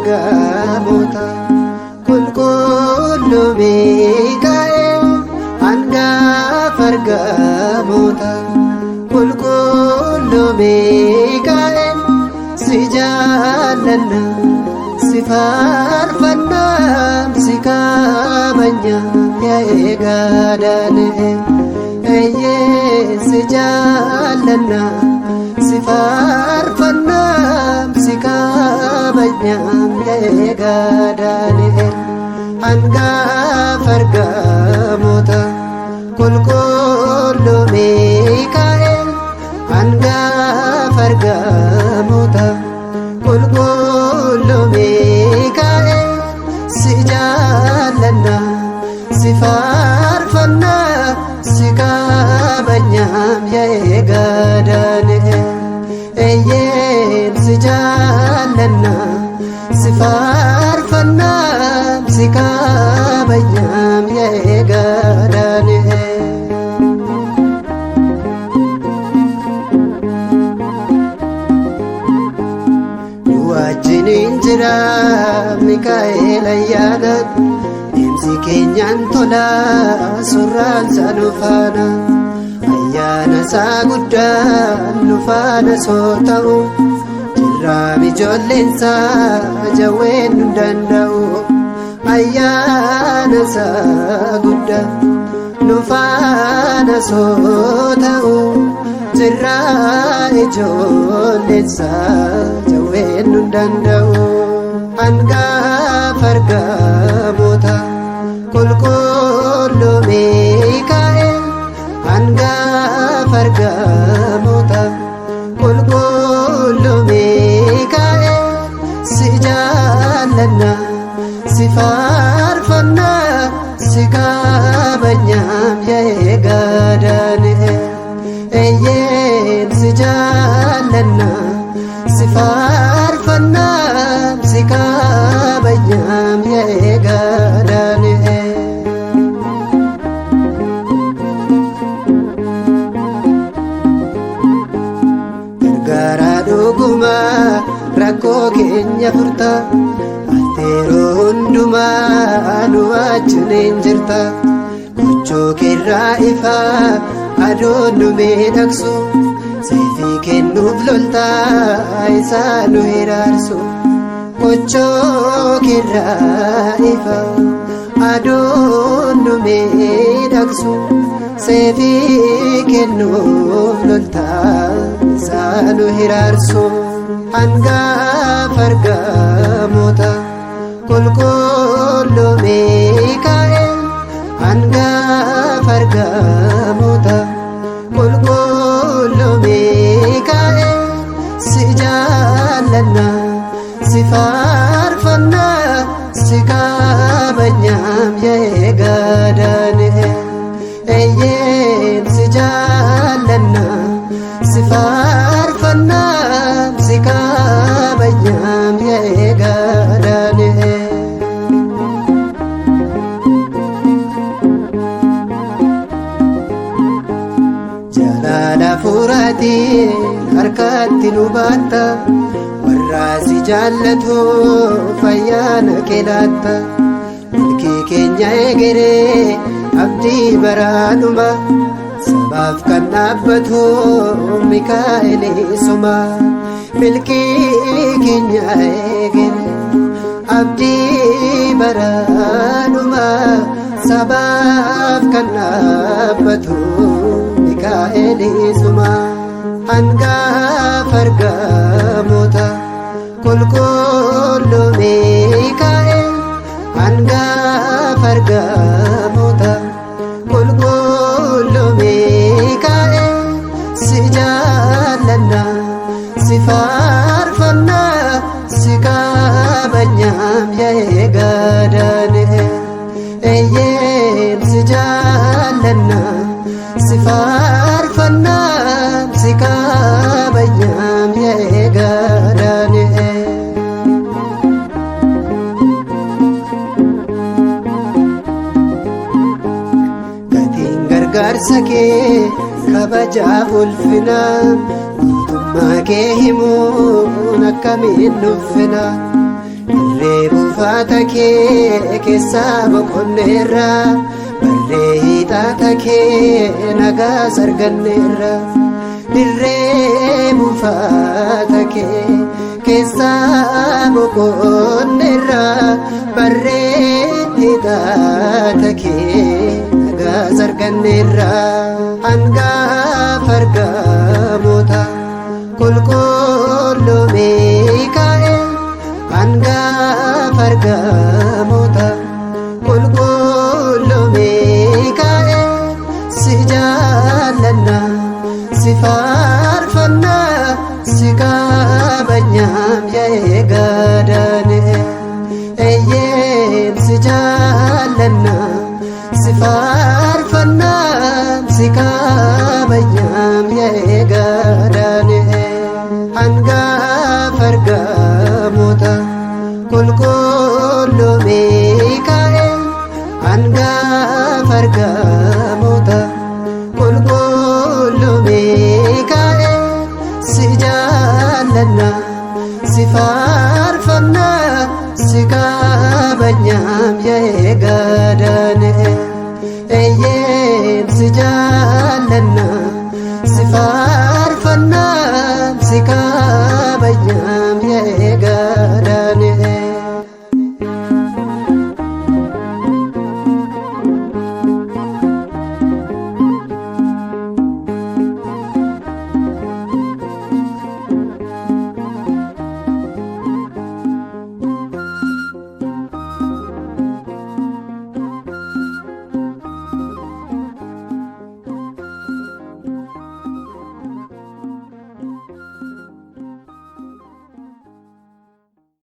Ergamoota, qulqulluu Miikaa'el, hangafa ergamoota, qulqulluu Miikaa'el, si jaallanna, si faarfanna, si kabajna, yaa eegaa Daani'el. Eeyyee, si jaallanna, si faarfanna, si kabajna, yaa eegaa Daani'el. Hangafa ergamoota, qulqulluu Miikaa'el, hangafa ergamoota, qulqulluu Miikaa'el, si jaallanna, si faarfanna, si kabajna, yaa eegaa Daani'el. Eeyyee, si jaallanna, si faarfanna, si kabajna, yaa eegaa Daani'el. Nu wajjiniin jira Mikaa'el ayyaanaan, deemsi keenyaan tola, surraan isaa nu faana, ayyaana isaa guddaa nu faana soo ta'u, jirraam ijoolleensaa jawween nu danda'u. Ayyaana isaa guddaa nu faana soo ta'u, jirraa ijoolleensaa jawween nu danda'u. Hangafa ergamoota, qulqulluu Miikaa'el, hangafa ergamoota, qulqulluu Miikaa'el, si jaallanna, si faarfanna, si kabajna, yaa eegaa Daani'el. Eeyyee, si jaallanna, si faarfanna, si kabajna, yaa eegaa Daani'el. Gargaaraa dhugumaa rakkoo keenya furta, ati yeroo hundumaa nu wajjiniin jirta. Gochoo keerraa ifaa aduun nu miidhagsu, seefii kennuuf loltaa isaa nu hiraarsu. Gochoo keerraa ifa aduun nu miidhagsu, seefii kennuuf loltaa isaa nu hiraarsu. Hangafa ergamoota, qulqulluu Miikaa'el, hangafa ergamoota, qulqulluu Miikaa'el, si jaallanna, si faarfanna, si kabajna, yaa eegaa Daani'el. Eeyyee, si jaallanna, si faarfanna, si kabajna, yaa eegaa Daani'el. Jaalala furaatiin harkatti nu baatta, warra si jaallatu fayyaana keelaatta. Milkii keenya egeree, abdii baraadhuma, sabaaf kan dhaabbatu Mikaa'el suma. Milkii keenya egeree, abdii baraadhuma, sabaaf kan dhaabbatu Mikaa'el suma. Hangafa ergamoota, qulqulluu Mikaa'el, hangafa ergamoota, qulqulluu Mikaa'el, si jaallanna, si faarfanna, si kabajna, yaa eegaa Daani'el. Eeyyee, si jaallanna, si faarfanna, si kabajna, yaa eegaa Daani'el. Gatiin gargaarsa kee kabajaaf ulfina, mootummaa kee himuun akkamiin nuffina. Buufata kee keessaa boqonneerra, barree hiixata kee nagaa sarganneerra. Dirree buufata kee keessaa boqonneerra, barree hiixata kee nagaa sarganneerra. Hangafa ergamoota qulqulluu Miikaa'el, hangafa ergamoota qulqulluu Miikaa'el, si jaallanna, si faarfanna, si kabajnaam yaa'ee gaadaane. Eeyyeen si jaallanna, si faarfanna, si kabajnaam yaa'ee gaadaane. Hangafa ergamoota qulqulluu Miikaa'el, hangafa ergamoota qulqulluu Miikaa'el, si jaallanna, si faarfanna, si kabajnaam yaa'ee gaadaane. Eeyyeen si jaallanna, si faarfanna.